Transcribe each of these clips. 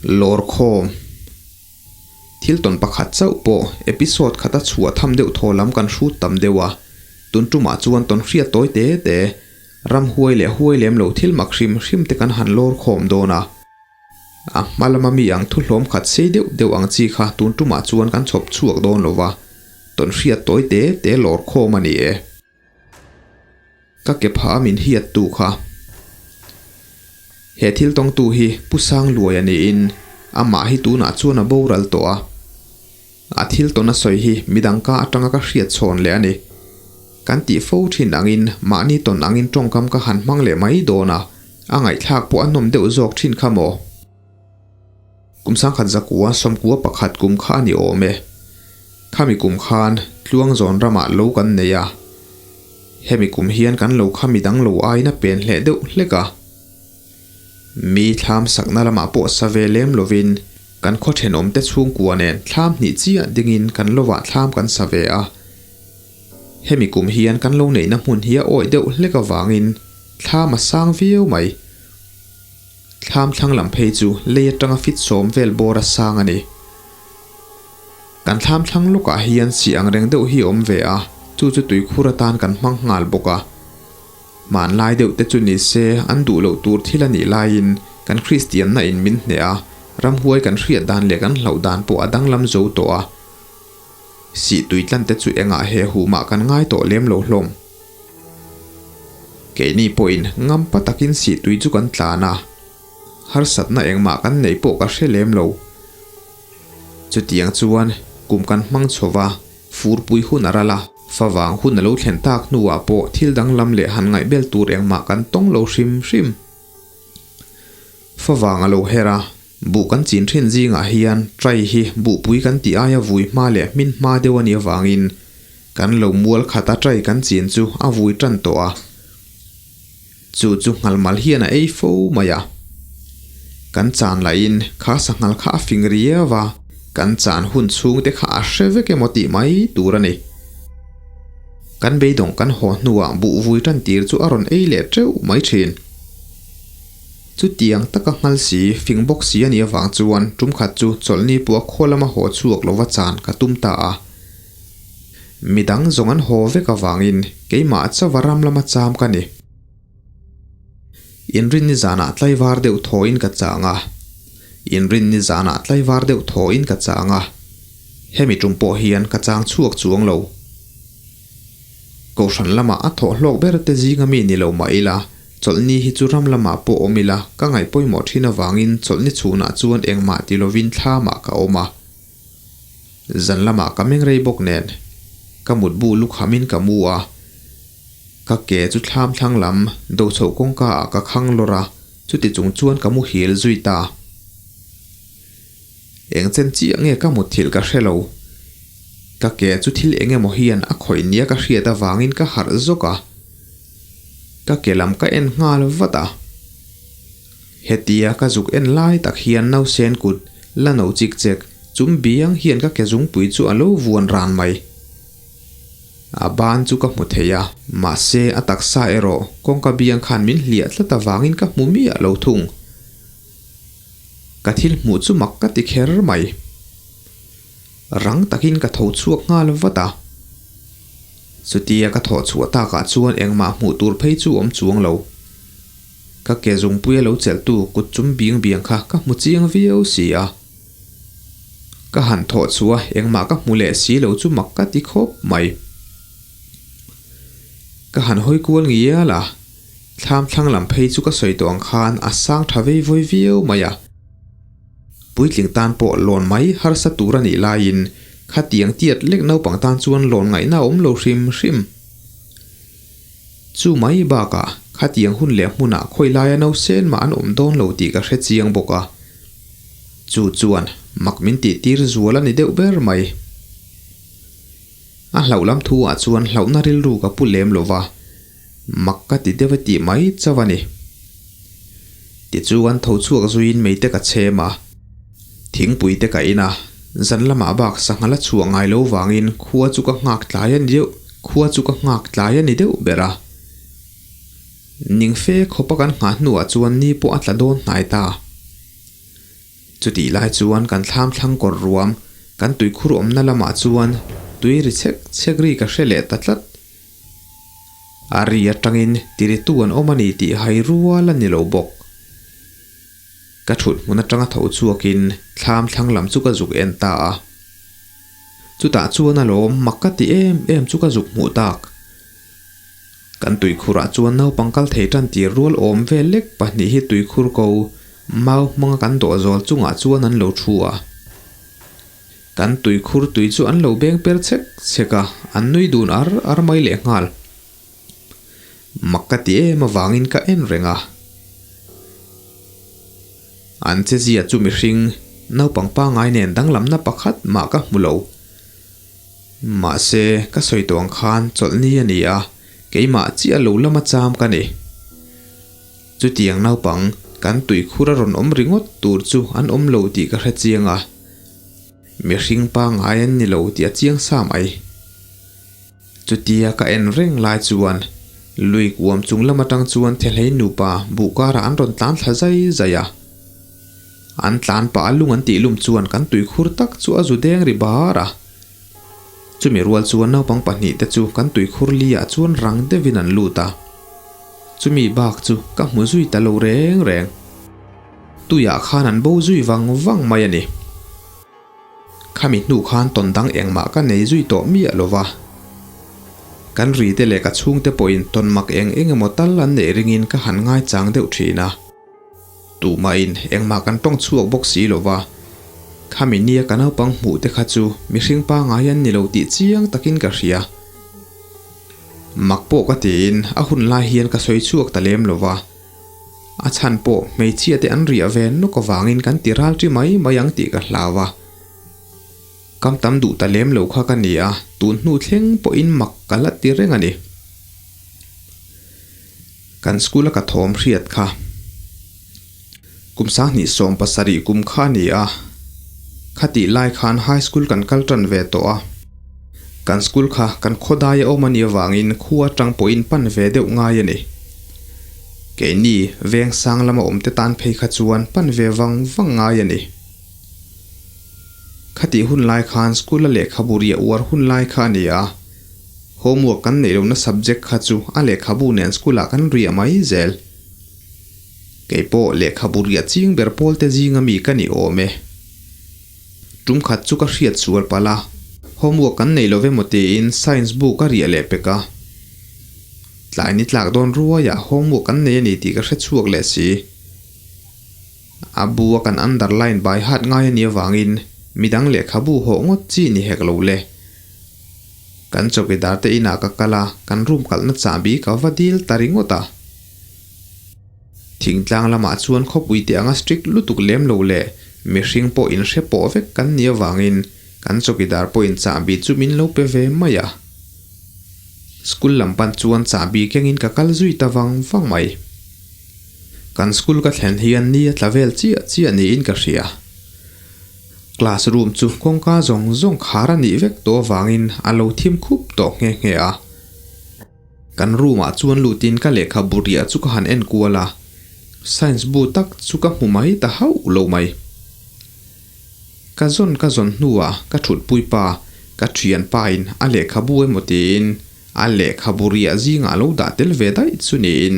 Lawrkhawm. Thil tawn pakhat chauh pawh episode khata chhuah tham deuh thaw lam kan hrut tam deuh a, tun tumah chuan tawn hriat tawi te te, ram huai leh huai lem lo thil mak hrim hrim te kan han lawr khawm dawn a. A hma lama mi ang thu hlawm khat sei deuh deuh ang chi kha tun tumah chuan kan chhawp chhuak dawn lo va, tawn hriat tawi te te lawr khawm a ni e. Ka ke phah a min hiat tu kha. He thil tawngtu hi Pu Sangluai a niin amah hi tunah chuan a boral tawh a. A thil tawn a sawi hi midang ka atanga ka hriat chhawn leh a ni. Kan tih fo thin angin mahni tawn angin tawngkam ka han hmang leh mai dawn a, a ngaihthlak pawh a nawm deuh zawk thin kha maw? Kum sangkhat zakua sawmkua pakhat kum kha a ni awm e. Khami kum khan Tluangzawn ramah lo kan nei a. Hemi kum hian kan lo kha midang lo aiin a pen hleh deuh hlek a. Mi thlam sakna lamah pawh sa ve lem lovin kan khaw thenawmte chhungkua nen thlam hnih chiah dingin kan lovah thlam kan sa ve a. Hemi kum hian kan lo neihna hmun hi a awih deuh hlek avangin thlam a sang viau mai. Thlam thlang lam phei chu lei atanga fit sawm vel bawr a sang a ni. Kan thlam thlang lawkah hian si ang reng deuh hi a awm ve a, chu chu tuikhur atan kan hmang nghal bawk a. Hmanlai deuh te chu ni se an duh loh tur thil a nih laiin kan Kristianna in min hneh a, ramhuai kan hriat dan leh kan hlauh dan pawh a danglam zo tawh a. Sih tui tlan te chu engah he huh mah kan ngai tawh lem lo hlawm. Keini pawhin ngampa takin sih tui chu kan tlan a, harsatna engmah kan neih pawh ka hre lem lo. Chutiang chuan kum kan hmang chho va, furpui hun a ral a, favang hun a lo thlen tak hnuah pawh thil danglam leh han ngaihbel tur engmah kan tawng lo hrim hrim. Favang a lo her a, buh kan chin thin zingah hian trai hi buhpui kan tih aia vui hma leh hmin hma deuh a nih avangin kan lo mual khata trai kan chin chu a vui tan tawh a. Chu chu nghalmal hian a ei fo mai a. Kan chan lahin kha sanghal kha a fing riau a, kan chan hun chhungte kha a hre vek emaw tih mai tur a ni. Kan beidawng kan haw hnuah buh vui tan tir chu a rawn ei leh teuh mai thin. Chutiang taka nghal si, fing bawk si a nih avang chuan tum khat chu chawlhni pawh a khaw lama haw chhuak lova chan ka tum ta a. Midang zawng an haw vek avangin keimah chauha ram lama cham ka ni. Inrinni zanah tlaivar deuh thawhin ka chang a. Inrinni zanah tlaivar deuh thawhin ka chang a. Hemi tum pawh hian ka chang chhuak chuang lo. Kohhran lamah a thawh hlawk ber te zinga mi ni lo mah ila, chawlhni hi chu ram lamah pawh awm ila ka ngaih pawimawh thin avangin chawlhni chhunah chuan engmah ti lovin thlamah ka awm a. Zan lamah ka meng rei bawk nen, ka mutbu lukhamin ka mu a. Ka ke chu thlam thlang lam do chhoh kawngka ah ka khang lawr a, chuti chung chuan ka muhil zui ta. Eng chen chiah nge ka mutthilh ka hre lo. Ka ke chu thil eng emaw hian a khawih nia ka hriat avangin ka harh zawk a. Ka ke lam ka en nghal vat a. Hetia ka zuk en lai tak hian nausen kut la no chik chek chum biang hian ka ke zungpui chu a lo vuan ran mai. A ban chu ka hmu thei a, mahse a taksa erawh kawngka biang khan min hliah tlat avangin ka hmu miah lo thung. Ka thil hmuh chu mak ka ti kher mai. Rang takin ka tho chhuak nghal vat a. Chutia ka thawh chhuah takah chuan engmah hmuh tur phei chu awm chuang lo. Ka ke zungpuia lo chelhtu kut chum biang biang kha ka hmu chiang viau si a. Ka han thawh chhuah a, engmah ka hmu leh si lo chu mak ka ti khawp mai. Ka han hawi kual ngial a, thlam thlang lam phei chu ka sawi tawh ang khan a sang tha vei vawi viau mai a. Puitling tan pawh lawn mai harsa tur a nih laiin khatiang tiat lek naupang tan chuan lawn ngaihna a awm lo hrim hrim. Chu mai bakah khatiang hun leh hmunah khawi laia nausen mah an awm dawn lo tih ka hre chiang bawk a. Chu chuan mak min tih tir zual a ni deuh ber mai. A hlauh lam thu ah chuan hlauhna rilru ka pu lem lo va, mak ka ti deuh e tih mai chauh a ni. Tichuan tho chhuak zuiin meite ka chhem a, thingpui te ka in a, zan lamah bak sangha la chhuah ngai lo vangin khua chu ka nghak tlai a ni deuh, khua chu ka nghak tlai a ni deuh ber a. Ning fe khawpa kan nghah hnuah chuan ni pawh a tla dawn hnai ta. Chutih lai chuan kan thlam thlang kawr ruam, kan tuikhur awmna lamah chuan tui ri chhek chhek ri ka hre leh ta tlat. A ri atangin tiritu an awm a ni tih hai rual a ni lo bawk. Ka thut hmun atanga tho chhuakin thlam thlang lam chu ka zuk en ta a. Chutah chuan alawm mak ka ti em em chu ka zuk hmuh tak. Kan tuikhurah chuan naupang kal thei tan tir rual awm vel lek pahnih hi tuikhur ko mau hmanga kan dawh zawl chungah chuan an lo thu a. Kan tuikhur tui chu an lo beng per chhek chhek a, an nui dun ar ar mai lehnghal. Mak ka ti em avangin ka en reng a. An che zia chu mihring naupang pangngai nen danglamna pakhat mah ka hmu lo. Mahse, ka sawi tawh ang khan chawlhni a ni a, keimah chiah lo lama cham ka ni. Chutiang naupang kan tuikhur a rawn awm ringawt tur chu an awm lo tih ka hre chiang a, mihring pangngai an ni lo tih a chiang sa mai. Chutia ka en reng lai chuan lui kuam chung lam atang chuan Thehlei nupa buh karah an rawn tlan thla zai zai a. An tlan pah a lung an tih lum chuan kan tuikhur tak chu a zu deng ri bar a. Chumi rual chuan naupang pahnih te chu kan tuikhur li ah chuan rang deuhin an lut a. Chumi bak chu ka hmu zui ta lo reng reng. Tuiah khan an bo zui vang vang mai a ni. Khami hnu khan tawn dang engmah ka nei zui tawh miah lo va. Kan ri te leh ka chhungte pawhin tawn mak eng eng emaw tal an neih ringin ka han ngaichang deuh thin a. Tumahin engmah kan tawng chhuak bawk si lo va. Khami nia ka naupang hmuh te kha chu mihring pangngai an ni lo tih chiang takin ka hria. Mak pawh ka tiin a hun lai hian ka sawi chhuak ta lem lo va. A chhan pawh hmeichhia te an riah ve nawk avangin kan ti ral ṭi mai mai ang tih ka hlau a. Kam tam duh ta lem lo kha ka ni a, tun hnu thleng pawhin mak ka la ti reng a ni. Kan school a ka thawm hriat kha. Kum 2017 kum kha a ni a, khatih lai khan high school kan kal tan ve tawh a. Kan school kha kan khawdai a awm a nih avangin khua atang pawhin pan ve deuh ngai a ni. Keini veng sang lama awmte tan phei kha chuan pan ve vang vang ngai a ni. Khatih hun lai khan school a lehkhabu riah uar hun lai kha a ni a. Homework kan neih lohna subject kha chu a lehkhabu nen school ah kan riah mai zel. Kei pawh lehkhabu riah ching ber pawl te zinga mi ka ni awm e. Tum khat chu ka hriat sual palh a, homework kan nei lo ve maw tiin science bu ka riah leh pek a. Tlai ni tlak dawn ruaiah homework kan nei a ni tih ka hre chhuak leh si. A bu a kan underline by heart ngai a nih avangin midang lehkhabu hawh ngawt chi ni hek lo le. Kan chawkidar te inah ka kal a, kan room kalhna chahbi ka va dil ta ringawt a. Thingtlang lamah chuan khawpui te anga strict lutuk lem lo leh mihring pawh inhre pawh vek kan nih avangin kan chawkidar pawhin chahbi chu min lo pe ve mai a. School lam pan chuan chahbi kengin ka kal zui ta vang vang mai. Kan school ka thlen hian ni a tla vel chiah chiah niin ka hria. Class room chu kawngka zawng zawng khar a nih vek tawh avangin a lo thim khup tawh nghe nghe a. Kan room ah chuan lutin ka lehkhabu riah chu ka han en kual a, science bu tak chu ka hmu mai ta hauh lo mai. Ka zawn ka zawn hnuah ka thutpui pa, ka thianpa in a lehkhabu emaw tiin a lehkhabu riah zingah lo dah tel ve daih chu niin.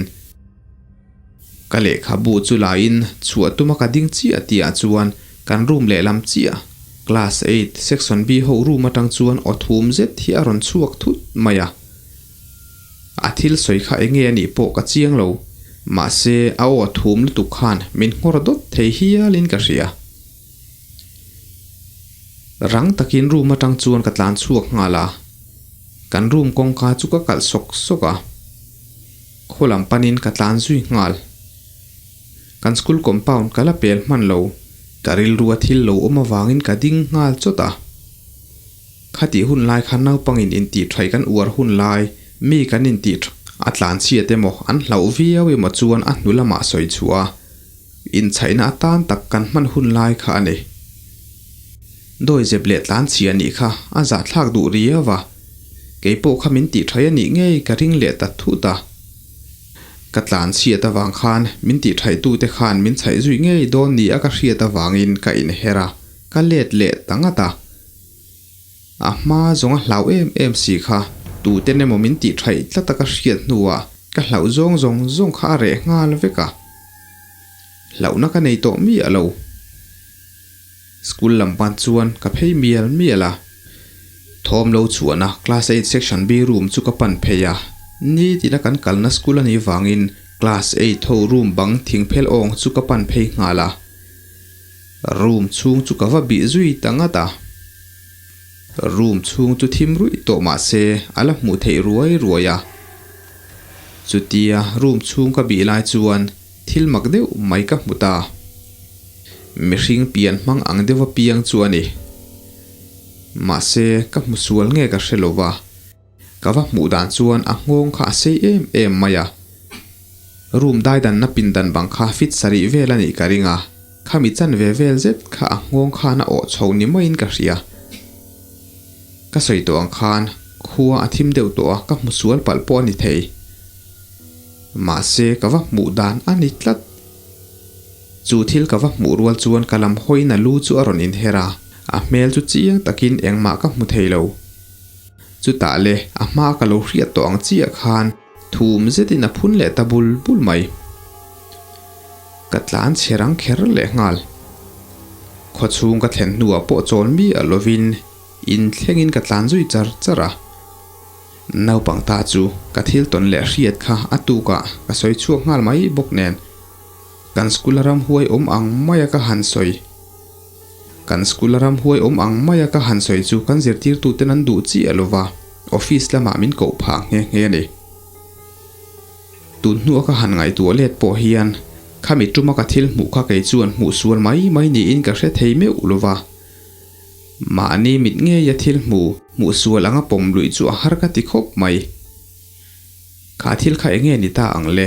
Ka lehkhabu chu laiin chhuah tuma ka ding chiah tihah chuan kan room lehlam chiah, class eight, section B ho room atang chuan aw thum zet hi a rawn chhuak thut mai a. A thil sawi kha enge a nih pawh ka chiang lo, mahse a aw thum lutuk khan min nghawr dawt thei hialin ka hria. Rang takin room atang chuan ka tlan chhuak nghal a, kan room kawngka chu ka kalh sawk sawk a. Khaw lam panin ka tlan zui nghal. Kan school compound ka la pel hman lo, ka rilru a thil lo awm avangin ka ding nghal chawt a. Khatih hun lai khan naupangin intih thaih kan uar hun lai, mi kan intih tha a tlan chhiat emaw an hlauh viau emaw chuan a hnu lamah sawi chhuah a, inchhaihna atan tak kan hman hun lai kha a ni. Dawizep leh tlan chhia nih kha a zahthlak duh riau a. Kei pawh kha min tih thaih a nih ngei ka ring leh ta thut a. Ka tlan chhiat avang khan min tih thaih tute khan min chhaih zui ngei dawn ni a ka hriat avangin ka inher a, ka let leh ta ngat a. A hma zawng a hlau em em si kha, tuten emaw min tih thaih tlat a ka hriat hnuah ka hlauh zawng zawng zawng kha a reh nghal vek a. Hlauhna ka nei tawh miah lo. School lam pan chuan ka phei mial mial a. Thawm lo chhuahna class eight section B room chu ka pan phei a. Nitina kan kalna school a nih vangin class eight ho room bang thingphel awng chu ka pan phei nghal a. Room chhung chu ka va bih zui ta ngat a. Room chhung chu thim ruih tawh mah se a la hmuh theih ruai ruai a. Chutia room chhung ka bih lai chuan Thil mak deuh mai ka hmu ta. Mihring pian hmang ang deuh a piang chu a ni. Mahse, ka hmu sual nge ka hre lo va. Ka va hmuh dan chuan a nghawng kha a sei em em mai a. Room daidanna pindan bang kha fit sarih vel a nih ka ring a, khami chanve vel zet kha a nghawng khan a awh chho ni maiin ka hria. Ka sawi tawh ang khan khua a thim deuh tawh a, ka hmu sual palh pawh a ni thei. Mahse, ka va hmuh dan a ni tlat. Chu thil ka va hmuh rual chuan ka lam hawiin a lu chu a rawn inher a, a hmel chu chiang takin engmah ka hmu thei lo. Chutah le, a hma ka lo hriat tawh ang chiah khan thum zetin a phun leh ta bul bul mai. Ka tlan chhe rang kher leh nghal. Khawchhung ka thlen hnuah pawh chawl miah lovin in thlengin ka tlan zui char char a. Naupang ta chu ka thil tawn leh hriat kha a tukah ka sawi chhuak nghal mai bawk nen kan school a ramhuai awm ang maia ka han sawi kan school a ramhuai awm ang maia ka han sawi chu kan zirtirtuten an duh chiah lova office lamah min koh phah nghe nghe a ni. Tun hnua ka han ngaihtuah let pawh hian khami tuma ka thil hmuh kha kei chuan hmuh sual mai mai niin ka hre thei meuh lova. Mahni mit ngeia thil hmu, hmuh sual anga pawm luih chu a har ka ti khawp mai. Kha thil kha enge ni ta ang le?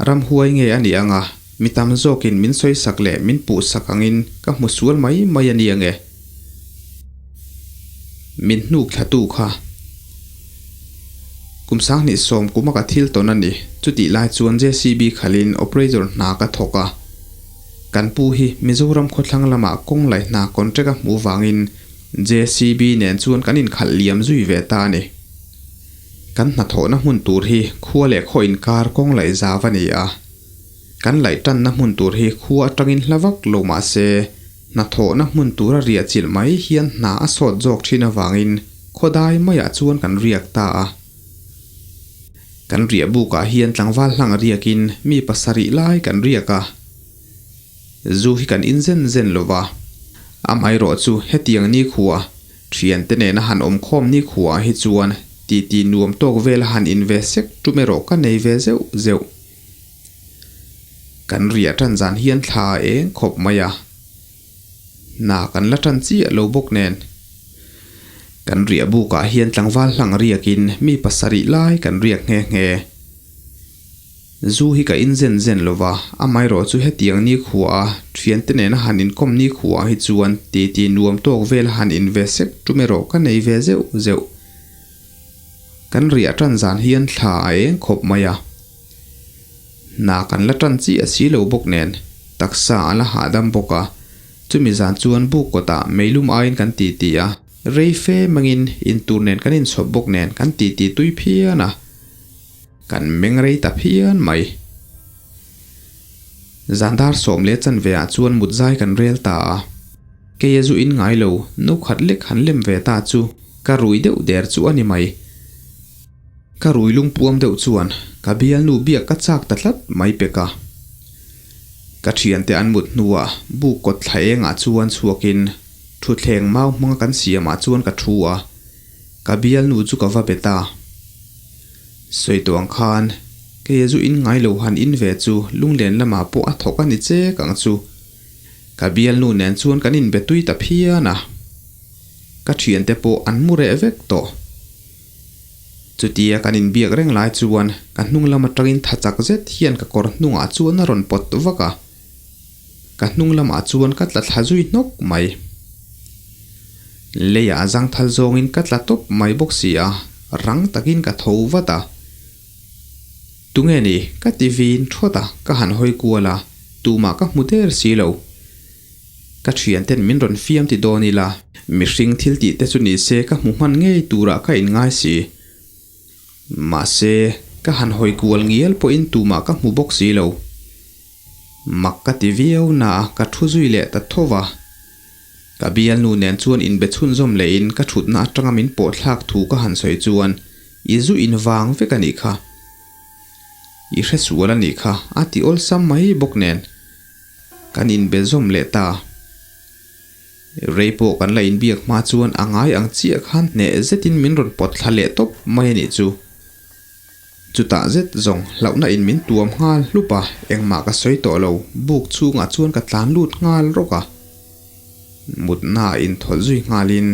Ramhuai nge a nih anga mi tam zawkin min sawisak leh min puhsak angin ka hmu sual mai mai a ni ange? Min hnuk thlatu kha kum sanghnih sawm kuma ka thil tawn a ni. Chutih lai chuan JCB khalhin operator hna ka thawk a. Kan pu hi Mizoram khawthlang lamah kawng laih hna contract a hmuh vangin JCB nen chuan kan inkhalh liam zui ve ta a ni. Kan hnathawhna hmun tur hi khua leh khaw inkar kawng laih zau a ni a. Kan laih tanna hmun tur hi khua atangin hla vak lo mah se hnathawhna hmun tura riah chilh mai hian hna a sawt zawk thin avangin khawdai maiah chuan kan riak ta a. Kan riah bukah hian tlangval hlang riakin mi pasarih lai kan riak a, zu hi kan in zen zen lo va. Amaherawh chu hetiang nikhua, thiante nena han awm khawm nikhua hi chuan titi nuam tawk vela han in ve sek tum erawh ka nei ve zeuh zeuh. Kan riah tan zan hian thla a eng khawp mai a. Hna kan la tan chiah lo bawk nen. Kan riah bukah hian tlangval hlang riakin mi pasarih lai kan riak nghe nghe. Zu hi ka in zen zen lo va, amaherawh chu hetiang nikhua a thiante nena han inkawm nikhua hi chuan titi nuam tawk vel han in ve sek tum erawh ka nei ve zeuh zeuh. Kan riah tan zan hian thla a eng khawp mai a. Hna kan la tan chiah si lo bawk nen, taksa a la hahdam bawk a, chumi zan chuan buk kawtah meilum aiin kan ti ti a, rei fe mangin intur nen kan inchhawp bawk nen kan ti ti tui phian a, kan meng rei ta phian mai. Zan dar 10 chanve ah chuan mut zai kan rel ta a, keia zu in ngai lo no khat lek han lem ve ta chu ka rui deuh der chu a ni mai. Ka rui lungpuam deuh chuan ka bialnu biak ka chak ta tlat mai pek a. Ka thiante an mut hnuah buk kawt thla engah chuan chhuakin thutthleng mau hmanga kan siamah chuan ka thu a, ka bialnu chu ka va bet a. Sawi tawh ang khan kei a zu in ngai lo han in ve chu lunglen lamah pawh a thawk a ni chek ang chu. Ka bialnu nen chuan kan inbe tui ta phian a. Ka thiante pawh an mu reh vek tawh. Chutia kan inbiak reng lai chuan ka hnung lam atangin tha chak zet hian ka kawr hnungah chuan a rawn pawt vak a, ka hnung lamah chuan ka tla thla zui hnawk mai. Leiah zangthal zawngin ka tla tawp mai bawk si a, rang takin ka tho vat a. Tunge ni? Ka ti vin thawt a, ka han hawi kual a, tumah ka hmu der si lo. Ka thianten min rawn fiam ti dawn ila, mihring thil tih te chu ni se ka hmu hman ngei turah ka inngai si. Mahse, ka han hawi kual ngial pawhin tumah ka hmu bawk si lo. Mak ka ti viau na a, ka thu zui leh ta tho va. Ka bialnu nen chuan inbe chhunzawm lehin ka thutna atanga min pawh thlak thu ka han sawi chuan i zu in vang vek a nih kha. I hre sual a nih kha a ti awlsam mai bawk nen kan inbe zawm leh ta. Rei pawh kan la inbiak hma chuan a ngai ang chiah khan hneh zetin min rawn pawt thla leh tawp mai a nih chu. Chutah zet zawng hlauhna in min tuam nghal hlup a, engmah ka sawi tawh lo, buk chhungah chuan ka tlan lut nghal rawk a. Mutna ah inthawlh zui nghalin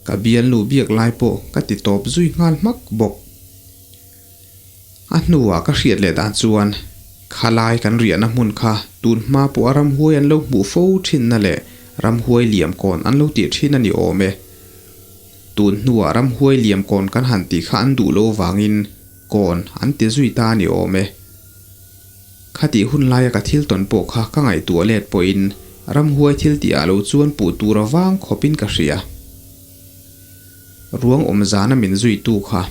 ka bialnu biak lai pawh ka ti tawp zui nghal hmak bawk. A hnuah ka hriat leh dan chuan khalai kan riahna hmun kha tun hma pawh a ramhuai an lo hmuh fo thinna leh ramhuai liam kawn an lo tih thin a ni awm e. Tun hnuah ramhuai liam kawn kan han tih kha an duh lo vangin kawn an ti zui ta a ni awm e. Khatih hun laia ka thil tawn pawh kha ka ngaihtuah let pawhin ramhuai thil tih ah lo chuan puh tur a vang khawpin ka hria. Ruang awm zana min zuitu kha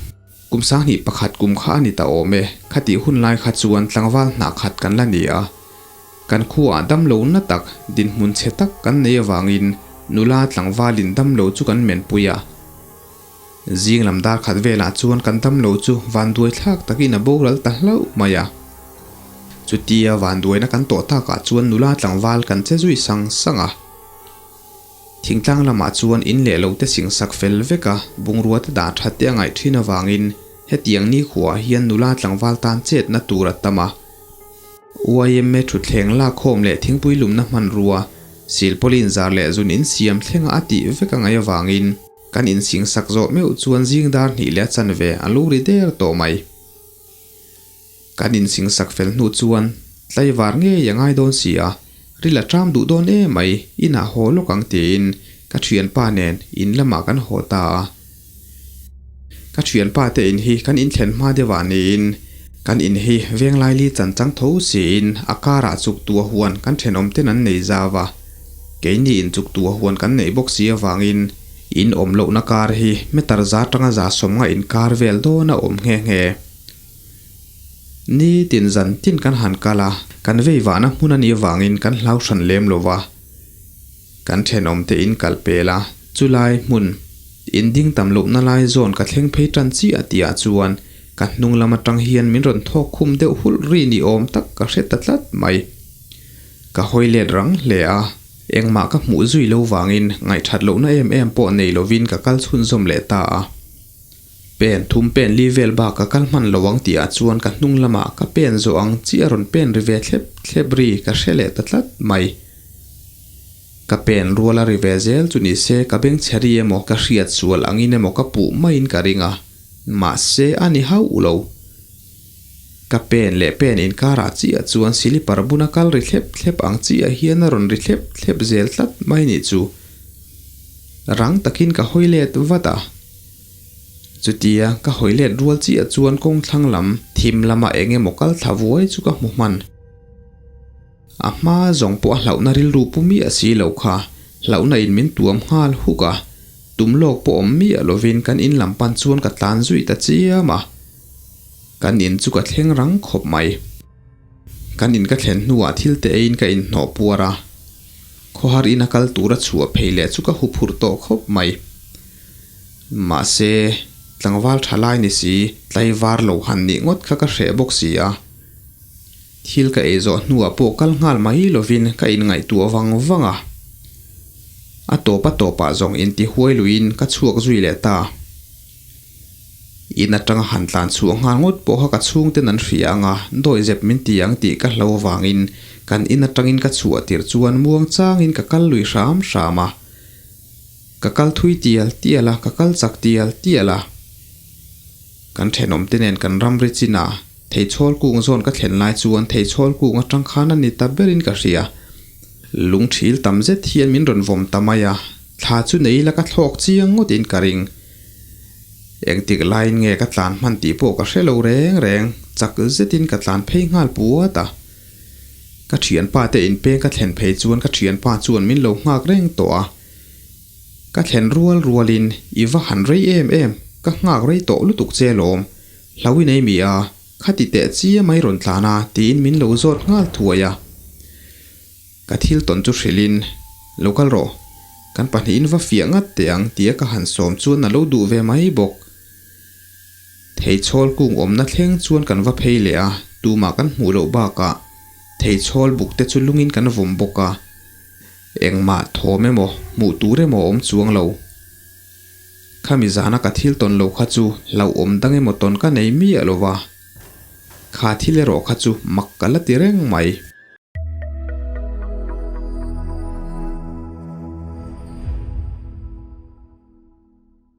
kum sanghnih pakhat kum kha a ni ta awm e. Khatih hun lai kha chuan tlangval hnah khat kan la ni a. Kan khuaah damlo na tak, dinhmun chhe tak kan nei avangin nula tlangvalin damlo chu kan menpui a. Zing lam dar khat velah chuan kan damlo chu vanduai thlak takin a boral ta hlauh mai a. Chutia vanduaina kan tawh takah chuan nula tlangval kan che zui sang sang a. Thingtlang lamah chuan in leh lo te singsak fel vek a, bungrua te dah that te a ngaih thin avangin hetiang nikhuaah hian nula tlangval tan chetna tur a tam a. YMA thutthleng lakkhawm leh thingpui lumna hmanrua, silpawlin zar leh zun insiam thlenga a tih vek a ngaih avangin kan insingsak zawh meuh chuan zing dar hnih leh a chanve a lo ri der tawh mai. Kan insingsak fel hnu chuan tlaivar ngei a ngai dawn si a, ril a ṭam duh dawn em mai, inah haw lawk ang tiin ka ṭhianpa nen in lamah kan haw ta a. Ka thianpa te in hi kan inthlen hma deuh ah niin kan in hi Venglaili chan chang tho siin a karah chuk tua huan kan thenawm ten an nei zau a. Keini in chuk tua huan kan neih bawk si avangin in awm lohna kar hi meter za tanga za sawmnga inkar vel dawn a awm nghe nghe. Nitin zan tin kan han kal a, kan vei vahna hmun a nih avangin kan hlau hran lem lo va. Kan thenawm te in kal pel a, chulai hmun in ding tam lohna lai zawn ka thleng phei tan chiah tih ah chuan ka hnung lam atang hian min rawn thawk khum deuh hulh ri ni awm tak ka hre ta tlat mai. Ka hawi let rang hle a, engmah ka hmuh zui lo vangin ngaihthat lohna em em pawh nei lovin ka kal chhunzawm leh ta a. Pen thum pen li vel bak ka kal hman lo ang tih ah chuan ka hnung lamah ka pen zawh ang chiah rawn pen ri ve thlep thlep ri ka hre leh ta tlat mai. Ka pen rual a ri ve zel chu ni se ka beng chhe ri emaw ka hriat sual angin emaw ka puh maiin ka ring a, mahse a ni hauh lo. Ka pen leh pen inkarah chiah chuan silipar buna kal ri thlep thlep ang chiah hian a rawn ri thlep thlep zel tlat mai nih chu. Rang takin ka hawi let vat a. Chutia ka hawi let rual chiah chuan kawng thlang lam thim lama eng emaw kal thla vuai chu ka hmu hman. A hma zawng pawh a hlauhna rilru pu miah si lo kha, hlauhna in min tuam nghal huk a, tum lawk pawh awm miah lovin kan in lam pan chuan ka tlan zui ta chiam a. Kan in chu ka thleng rang khawp mai. Kan in ka thlen hnuah thil te eiin ka inhnawh puar a, khawhar in a kal tura chhuah phei leh chu ka huphurh tawh khawp mai. Mahse, tlangval tha lai ni si, tlaivar lo han nih ngawt kha ka hreh bawk si a. Thil ka ei zawh hnuah pawh kal nghal mai lovin ka inngaihtuah vang vang a. A tawp a tawpah zawng inti huai luiin ka chhuak zui leh ta. In atanga han tlan chhuah nghal ngawt pawh kha ka chhungten an hria ang a, dawihzep min ti ang tih ka hlo avangin kan in atangin ka chhuah tirh chuan muang changin ka kal lui hram hram a. Ka kal thui tial tial a, ka kal chak tial tial a. Kan thenawmte nen kan ramri chin a, theichhawl kung zawn ka thlen lai chuan theichhawl kung atang khan a ni ta berin ka hria. Lungthil tam zet hian min rawn vawm ta mai a, thla chu nei ila ka thlawk chiang ngawtin ka ring. Engtik laiin nge ka tlan hman tih pawh ka hre lo reng reng, chak zetin ka tlan phei nghal puat a. Ka thianpa te inpeng ka thlen phei chuan ka thianpa chuan min lo nghak reng tawh a. Ka thlen rual rualin i va han rei em em, ka nghak rei tawh lutuk che lawm, hlau i nei mi a, khati teh chiam mai rawn tlan a tiin min lo zawt nghal thuai a. Ka thil tawn chu hrilhin, Lo kal rawh, kan pahnihin va fiah ngat teh ang tia ka han sawm chuan a lo duh ve mai bawk. Theichhawl kung awmna thleng chuan kan va phei leh a, tumah kan hmuh loh bakah theichhawl buk te chu lungin kan vawm bawk a, engmah thawm emaw hmuh tur emaw a awm chuang lo. Khami zana ka thil tawn lo kha chu hlauhawm dang emaw tawn ka nei miah lo va, kha thil erawh kha chu mak ka la ti reng mai.